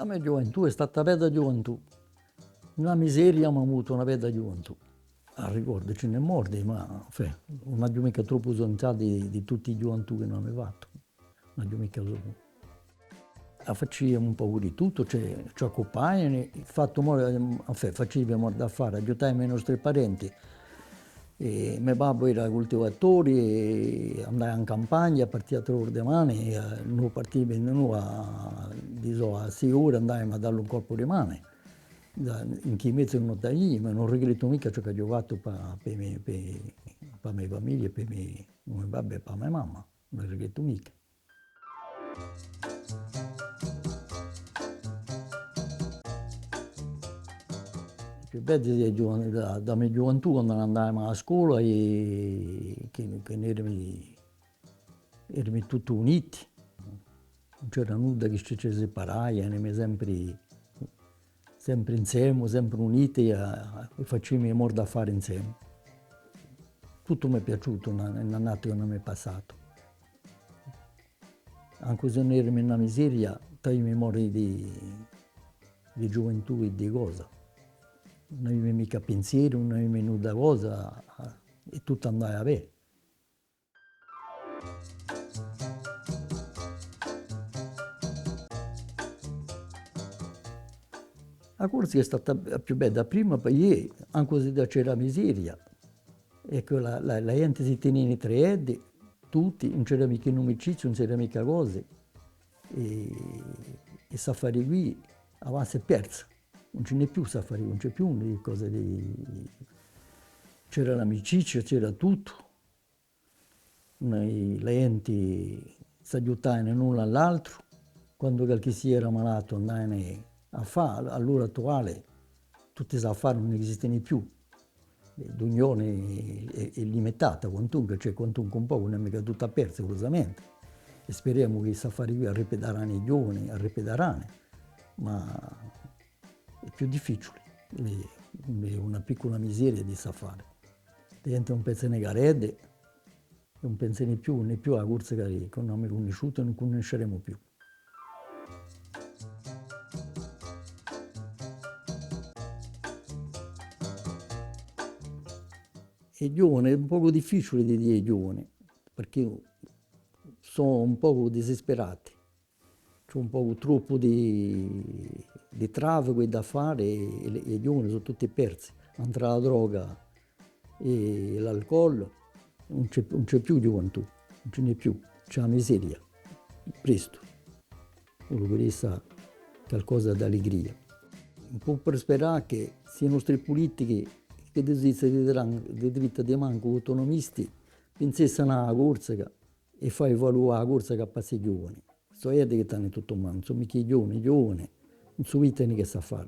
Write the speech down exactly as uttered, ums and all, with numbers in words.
A me ghjuventù hè stata una bedda ghjuventù. Una miseria, ma avutu una bedda ghjuventù. À ricordu ci n'hè morti, ma, enfin, ùn aghju micca troppu suntu di, di tutti i ghjuventù chì no emu fattu. Ùn aghju micca su-, a faciamu un pocu di tuttu, ci, ci occupaiamu, fattu mo-, enfin, faciamu i nostri affari, aiutaiamu i nostri parenti. È me babbu era cultivatore, è andaia in campagna, partia à trè ore di mane, è, eh, no partiamu, no, à, di sò à sei ore andaiamu à dalli un colpu di mane. Da, in chì mezu no tagliamu, ma ùn rigrettu micca ciò ch'aghju fattu pà, pà me, pà, pà me famiglia, pà me, me babbu è pà me mamma, ùn rigrettu micca. Più beddi di, da, da me ghjuventù, quandu andaiamu à a scola, è chì, chì n'eramu, eramu tutti uniti, ùn c'era nudda chì ci, ci separaia, eramu sempri, sempri insemu, sempri uniti, è, è faciamu i nostri affari insemu. Tuttu m'hè piaciutu, in, in l'annate chì no m'hè passatu. Ancu s'è no eramu in una miseria, t'aviamu i memorii di, di ghjuventù è di cosa. Ùn aviamu micca pinseri, ùn aviamu nudda cosa, è tuttu andaia bè. A Corsica hè stata a più bedda prima, perchè ancu s'è ghjà c'era miseria, eccu, a, a, a ghjente si tenia trà eddi, tutti, ùn c'era micca inimicizie, ùn c'era micca cose. È, è st'affari quì, avà s'hè persu. Ùn ci n'hè più st'affari quì, ùn ci hè più di cose di, c'era l'amicizia, c'era tuttu. Noi, a ghjente s'aiutaianu l'unu à l'altru, quandu qualchissia era malatu andaianu à fà, à l'ora attuale tutti st'affari ùn esistenu più. L'unione hè, hè limitata, quantunque, ci hè quantunque un pocu, ùn hè micca tutta persa, curiosamente. È speremu chì st'affari quì arripitarani i ghjovani, arripitarani, ma hè più difficiule, hè, hè una piccula miseria di st'affari. A ghjente ùn pensa nè à e carrette, ùn pensa nè più, nè più à a Corsica chì no emu cunnisciutu è ùn cunnisceremu più. I ghjovani, hè un pocu difficiule di dì i ghjovani, perchè sò un pocu disisperati. Ci hè un pocu troppu di, di trafficu è d'affari è, è, è i ghjovani sò tutti persi. Indrentu à a droga è l'alcol, ùn ci hè, ùn ci hè più ghjuventù, ùn ci n'hè più, ci hè a miseria. Prestu. Unu vole qualcosa d'alligria. Ùn pò per sperà chì, s'è i nostri pulitichi, chì di, di, di, di diritta di mancu autonomisti, pinsessinu à a Corsica, è fà evoluà a Corsica chì passi i ghjovani. Sò eddi chì t'ani tuttu in manu, sò micca i ghjovani, i ghjovani ùn sò micca chì s'hà à fà.